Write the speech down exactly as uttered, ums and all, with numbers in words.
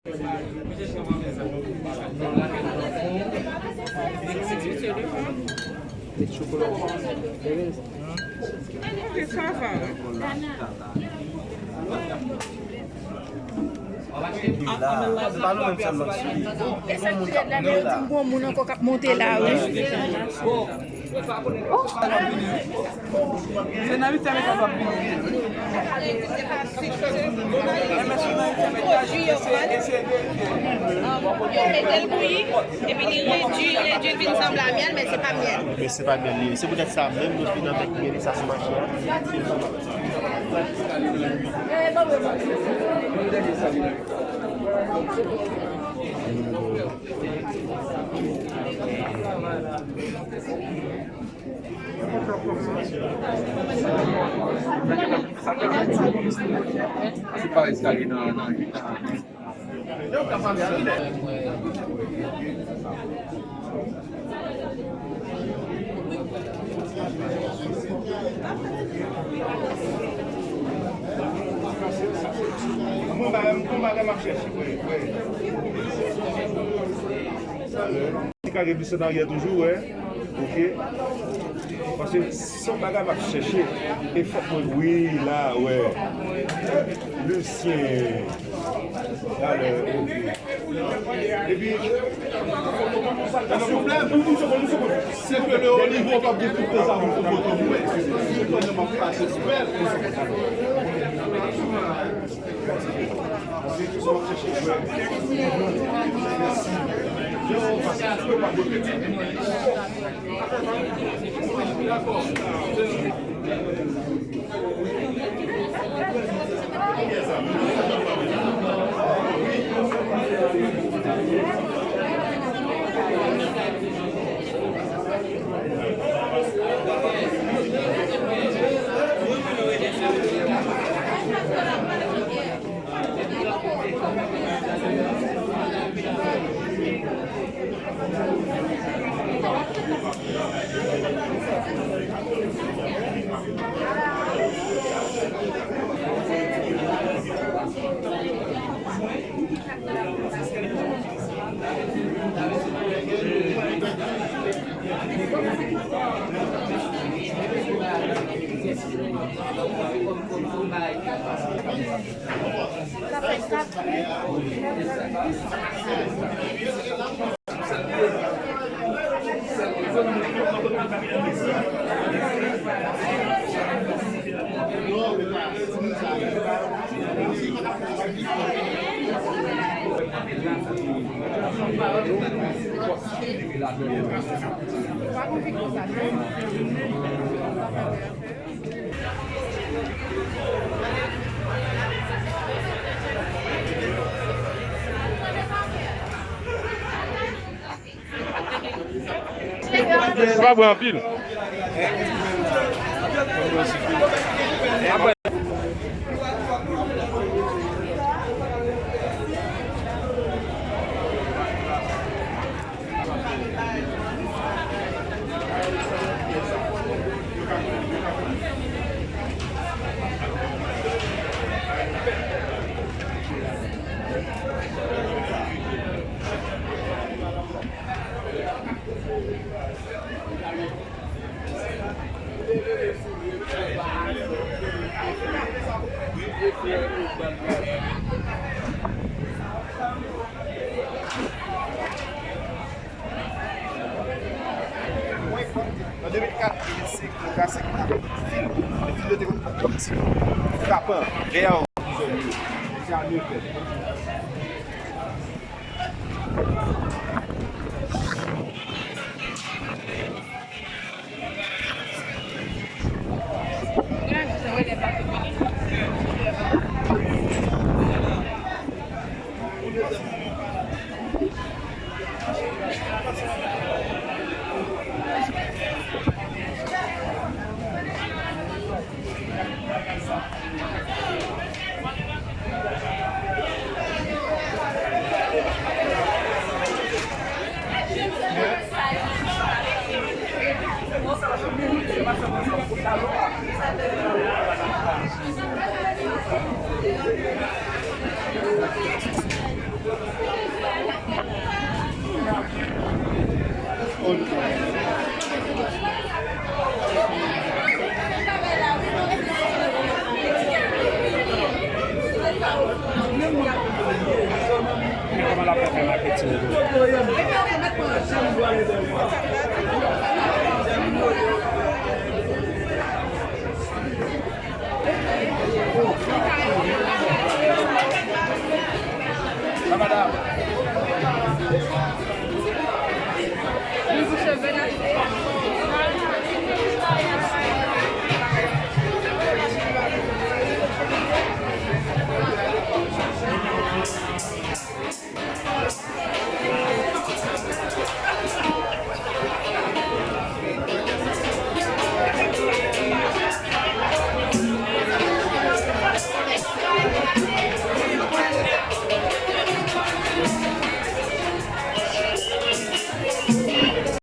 Epi la, se pa nou menm sèlman ki sou li. Gon moun k ap monte la. Gon moun ankò k ap monte la, wi. Se nan uityèm etaj w ap vini. Enben, si w nan uityèm etaj, eseye, eseye verifye. Yo mete l bouyi, epi li redui, redui l vin sanble a myèl, men se pa myèl. Men se pa myèl li ye. Se poutèt sa menm nou fin anfèt mete sa sou machin an. Se pa eskalye nan, nan. Mwen, m pa, m pa, m pa chèche, wi, wi. Li ka gen plis an aryè toujou, wè. Ok. Paske se yon bagay m ap chèche. E fòk mwen, wi, la, wè. Lucien. Talè, ok. Epi, silvouplè, se ke le haut niveau k ap gen tout lèzavou pou kote mwen. Sepandan, m ap pase sou bèl. Sa pa bwè anpil. An de mil kat, de mil senk, nou kase kont avèk fil. Fil yo te konn pran kont, frapan, dèyè yo, jèn yo. Se sa nou fè. Bon apeti nou tou. Sa, madanm?